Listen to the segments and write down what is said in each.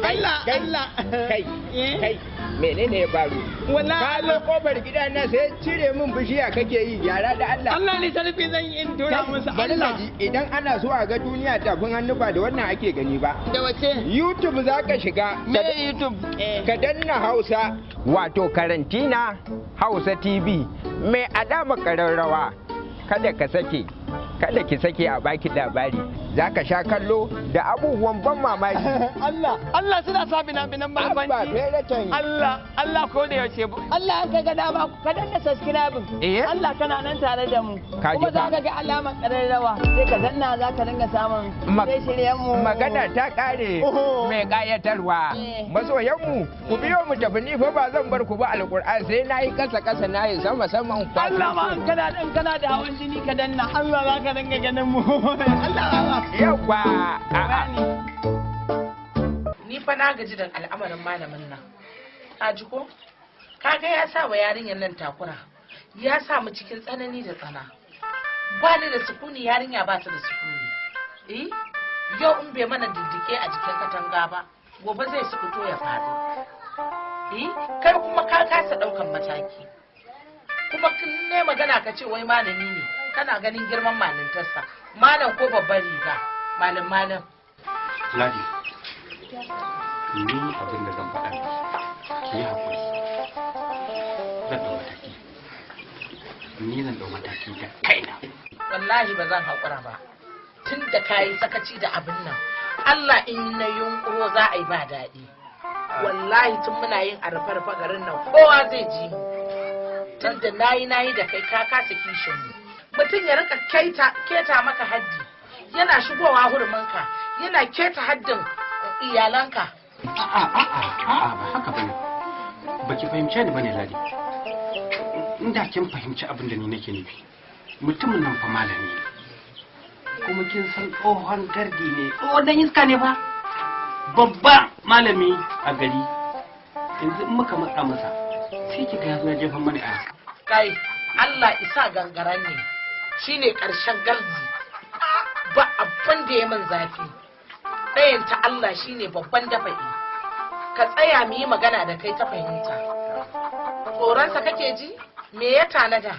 Allah Allah kai kai menene ya faru? Wallahi ka zo kofar gida na sai cire min bishiya kake yi, gyara da Allah. Allah ne sarfi zan yi in tura musu Allah. Idan ana so a ga duniya tafin hannu ba da wannan ake gani ba. Da wace? YouTube za ka shiga. Me YouTube? Ka danna Hausa wato Karantina Hausa TV mai alama kararrawa. Kada ka sake, kada ki sake a baki labari. Za ka sha kallo da abubuwan ban mamaki. Allah, Allah suna sa bina-binan barkwanci. Allah, Allah ko da yaushe. Allah an ka ga dama ka danna subscribe. Allah kana nan tare da mu. Kuma za ka ga alamar ƙararrawa sai ka danna za ka dinga samun shirye-shiryen mu. Magana ta ƙare mai ƙayatarwa. Masoyan mu, ku biyo mu tafi, ni fa ba zan bar ku ba Alƙur'an sai na yi kasa kasa na yi sama sama. Allah ma in kana da hawan jini ka danna Allah za ka dinga ganin mu. Allah Allah. Yawwa. Ni fa na gaji da al'amarin malamin nan. Ka ji ko? Kaga ya sa wa yarinyar nan takura. Ya sa mu cikin tsanani da tsana. Ba ni da sukuni, yarinya ba ta da sukuni. Eh? Yau in bai mana diddike a jikin katanga ba, gobe zai su fito ya faɗo. Eh? Kai kuma ka kasa ɗaukan mataki. Kuma kin ne magana ka ce wai malami ne, kana ganin girman malintarsa. Malam ko babbar riga, malam malam. Ladi, ni abin da zan faɗa miki, ki yi haƙuri. Zan ɗau mataki. Ni zan ɗau mataki da kaina. Wallahi ba zan haƙura ba. Tun da ka yi sakaci da abin nan, Allah in na yunƙuro za a yi ba daɗi. Wallahi tun muna yin arfa-arfa garin nan kowa zai ji mu. Tun da nayi nayi da kai ka kasa kishin mu. Mutum ya rika keta maka haddi, yana shigowa huruminka, yana keta haddin iyalanka. A'a a'a a'a ba haka bane. Baki fahimce ni bane Ladi. Inda kin fahimci abin da ni nake nufi. Mutumin nan fa malami ne. Kuma kin san tsohon gardi ne, tsohon dan iska ne fa. Babba malami a gari. Yanzu in muka matsa masa sai ki ga ya zo ya jefa mana a. Kai Allah isa gangaran ne. Shine ƙarshen gardi. Ba abin da ya min zafi. Ɗayan ta Allah shine babban dafa'i. Ka tsaya mu yi magana da kai ta fahimta. Tsoronsa kake ji? Me ya tanada?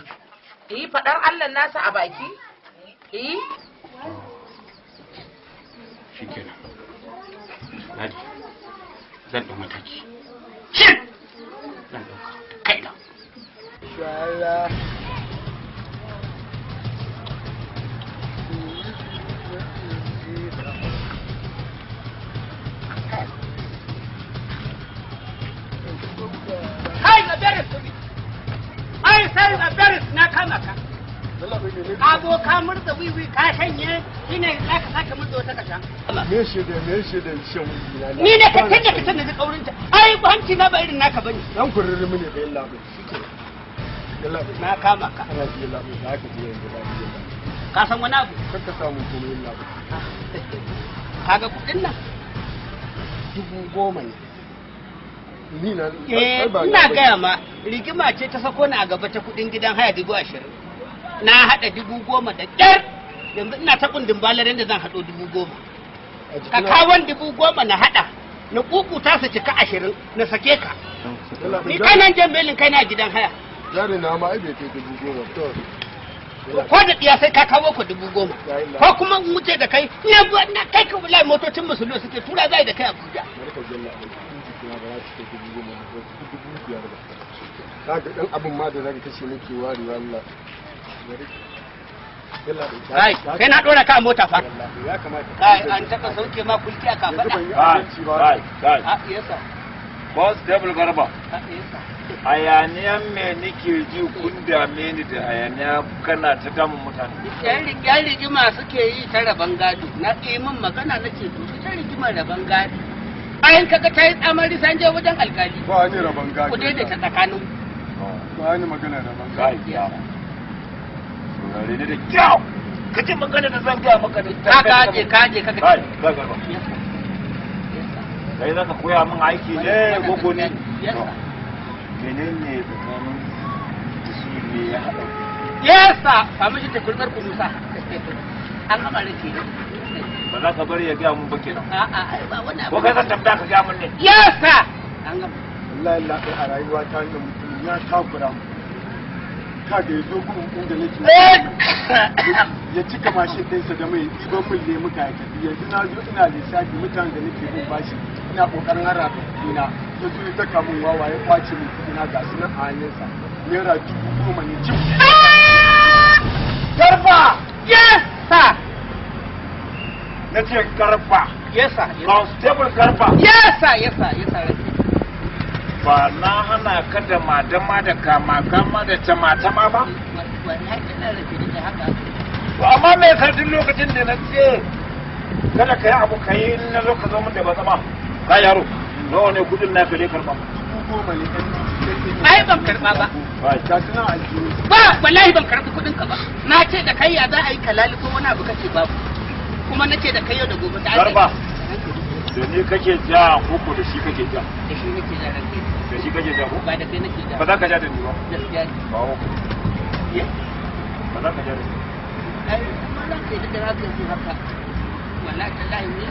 Yi faɗar Allah nasa a baki? Yi? Shikenan. Ladi, zan ɗau mataki. Shit! Zan ɗauka da kaina. Inshallah. Kai na beres kuɗi. Ai sai na beres na kama ka. Ka zo ka murza wiwi ka shanye shine za ka sake murza wata kasha. Me shi da shan wiwi na. Ni ne ka tunda ka tunda kaurin ta. Ai hanci na ba irin naka bane. Dan kururumi ne fa yalla bai. Yalla bai. Na kama ka. Ana ji yalla bai za ka je yanzu ba ji yalla. Ka san wani abu? Kar ka samu komai yalla bai. Kaga kuɗin nan 10,000 ne. Ni na ina gaya ma rigima ce ta sako ni a gaba ta kuɗin gidan haya 20,000. Na haɗa 10,000 da ƙyar, yanzu ina ta kundin balarin da zan haɗo 10,000. Ka kawon 10,000 na haɗa, na kukuta su cika 20 na sake ka. Ni kanan jan belin kai na gidan haya. Jari na ma ai bai kai 10,000 to. Ko da ɗiya sai ka kawo ku 10,000. Ko kuma in wuce da kai, na kai ka wallahi motocin musulmi suke tura zai da kai Abuja. Kaga dan abin ma da zaka kashe nake warewa Allah. Kai, sai na dora ka a mota fa. Ya kamata. Kai, an taɓa sauke ma kulki a kafaɗa. Kai, kai. A, yasa. Constable Garba. A, yasa. Hayaniyan me nake ji kun dame ni da hayaniya kana ta damun mutane. Yan rigima suke yi ta rabon gado. Na yi min magana na ce to ita rigimar rabon gado. Bayan kaga ta yi tsamari san je wajen alkali. Ba ni rabon gado. Ku daidaita tsakanin. Ba ni magana rabon gado. Kai, yara. Saurare ni da kyau. Ka ji magana da zan gaya maka da Ka kaje kaje ka Kai, kai Garba. Kai za ka koya min aiki ne gogo ne. Menene tsakanin da su ne ya haɗa? Yesa, samu shi ta kurbar kunusa. An gama rake. Ba za ka bari ya gaya mun ba kenan. A'a, ai ba wani abu. Ko kai zan tambaya ka gaya mun ne? Yes sir. An gama. Wallahi labai a rayuwa ta wannan mutum ya takura mu. Kaga ya zo gun inda nake ya cika mashin ɗinsa da mai ɗiban min lemuka ya tafi. Yanzu na zo ina lissafi mutanen da nake bin bashi, ina ƙoƙarin haraka kuɗina, ya zo ya daka min wawa ya ƙwace min kuɗina, ga su nan a hannunsa, ₦10,000 ne cif. Garba! Yes sir. Na ce Garba. Yes sir. Constable Garba. Yes sir. Yes sir. Yes sir. Ba na hana ka da madama da kama kama da tama-tama ba? Wallahi ina rafe da haka. To amma me yasa duk lokacin da na ce kada ka yi abu ka yi, in na zo ka zo min da ba zama ka yaro, nawa ne kudin naka ne karba? 10,000 ne ɗan. Ai ban karba ba. Ga su nan aljihu. Ba, wallahi ban karbi kudin ka ba. Na ce da kai ya za a yi kalali ko wani abu, kace babu. Kuma na ce da kai yau da gobe ta. Garba, da ni kake ja koko da shi kake ja? Da shi nake ja ranke. Da shi kake ja ko? Ba da kai nake ja. Ba za ka ja da ni ba. Gaskiya ne. Ba ko. Ba za ka ja da ni. Ai amma za ka yi da haka yanzu haka. Wallahi tallahi ne.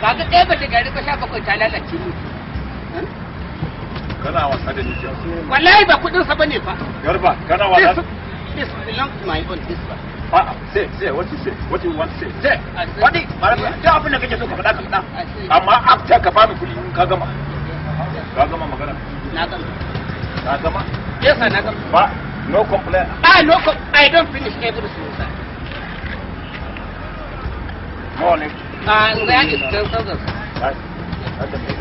Kaga ɗaya ba ta gari ba, 17 ta lalace ni. Kana wasa da ni ke. Wallahi ba kudin sa bane fa. Garba, kana wasa. This belongs to my own, this one. A'a, say, say, what you say, what you want to say, say. I say- Wani, duk abin da kake so ka faɗa ka faɗa. I say- Amma after ka bani kuɗi in ka gama. Ka gama magana. Na gama. Ka gama? Yes sir, na gama. Ba, no complaint. Ah, no, I don't finish everything, sir. Nawa ne? Ah, that is 10,000. Ba- ba ta kai.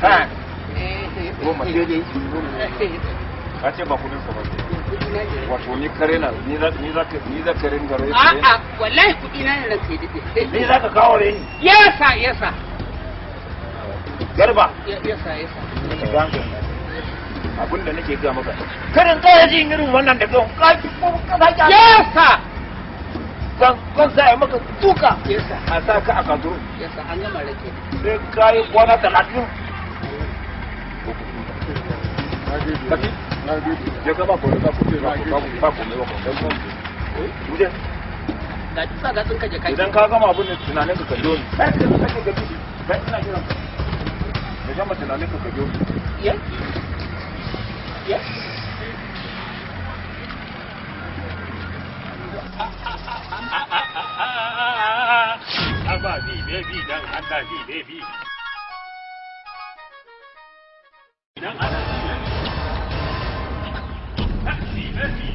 Ten. Goma daidai. Ka ce ba kuɗin sa ba. Wato ni kare na, ni za ka ringa rai. A'a, wallahi kuɗi na ne ranka ya daɗe. Ni za ka kawo rai. Yes sir, yes sir. Garba. Yes sir, yes sir. Shiga hankali. Abin da nake gaya maka. Karin kawai jin irin wannan da kan kaki ko ka sake. Yes sir. Kan sa ya maka duka. Yes sir. A sa ka a kaduru. Yes sir, an gama rake. Sai ka yi kwana 30. Tafi. Na gode. Je ka ba ko ba ko ba ko ba ko ba ko ba ko. Muje. Ga tufa ga tsinka jaka. Idan ka gama abin da tunanin ka kallo ni. Kai ka sake gabi. Kai ina jiran ka. Ka gama tunanin ka kallo ni. Yes. Yes. Aba bi baby, dan Allah bi baby. Dan Allah bi baby.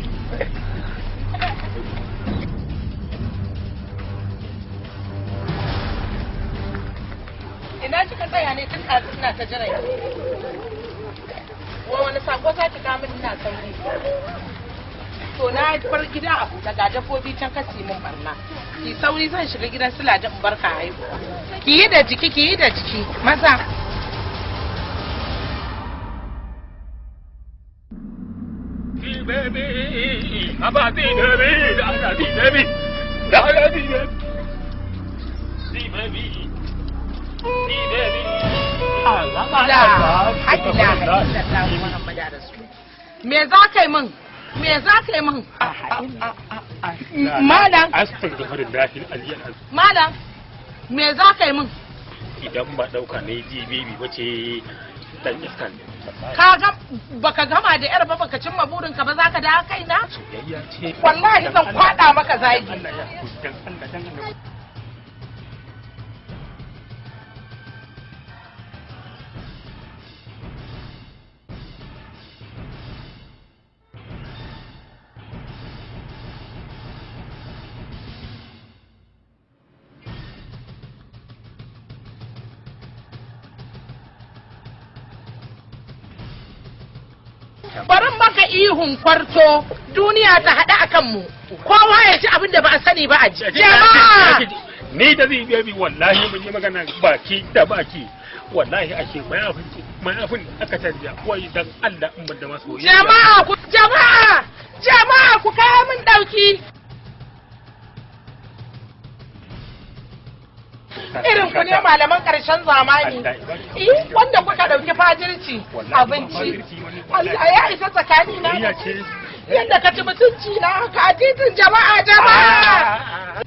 Ina kika tsaya ne tun ɗazu ina ta jiran ki? Wa wani sako za ki kawo min, ina sauri. To na bar gida a buɗe, ga dabbobi can kasi min barna. Ki sauri, zan shiga gidan su Ladi in barka haihuwa. Ki yi da jiki, ki yi da jiki. Maza. Bi baby. Aba bi baby. Dan Allah bi baby. Dan Allah bi baby. Bi baby. Bi baby. La ilaha illallah Muhammadu Rasul. Me za ka yi min? Me za ka yi min? Malam. Astaghfirullah al-aliyyil azim. Malam. Me za ka yi min? Idan ba dauka ne ji baby bace, dan iskan ne. Ka ga baka gama da yar ba, baka cimma burinka ba, za ka dawo kaina? Soyayya ce. Wallahi zan kwada maka zagi. Allah ya dan Allah dan Allah. Bari maka ihun kwarto, duniya ta haɗu a kanmu, kowa ya ci abin da ba a sani ba a ji. Jama'a! Ni da zai biya bi, wallahi mun yi magana baki da baki, wallahi ake mayafin mayafin aka canja, wai dan Allah in ban da masu. Jama'a ku, jama'a, jama'a, ku kawo min dauki. Irin ku ne malaman ƙarshen zamani. Eh, wanda kuka ɗauki fajirci abinci. Allah ya isa tsakani na. Yadda ka ci mutunci na haka a titin jama'a jama'a.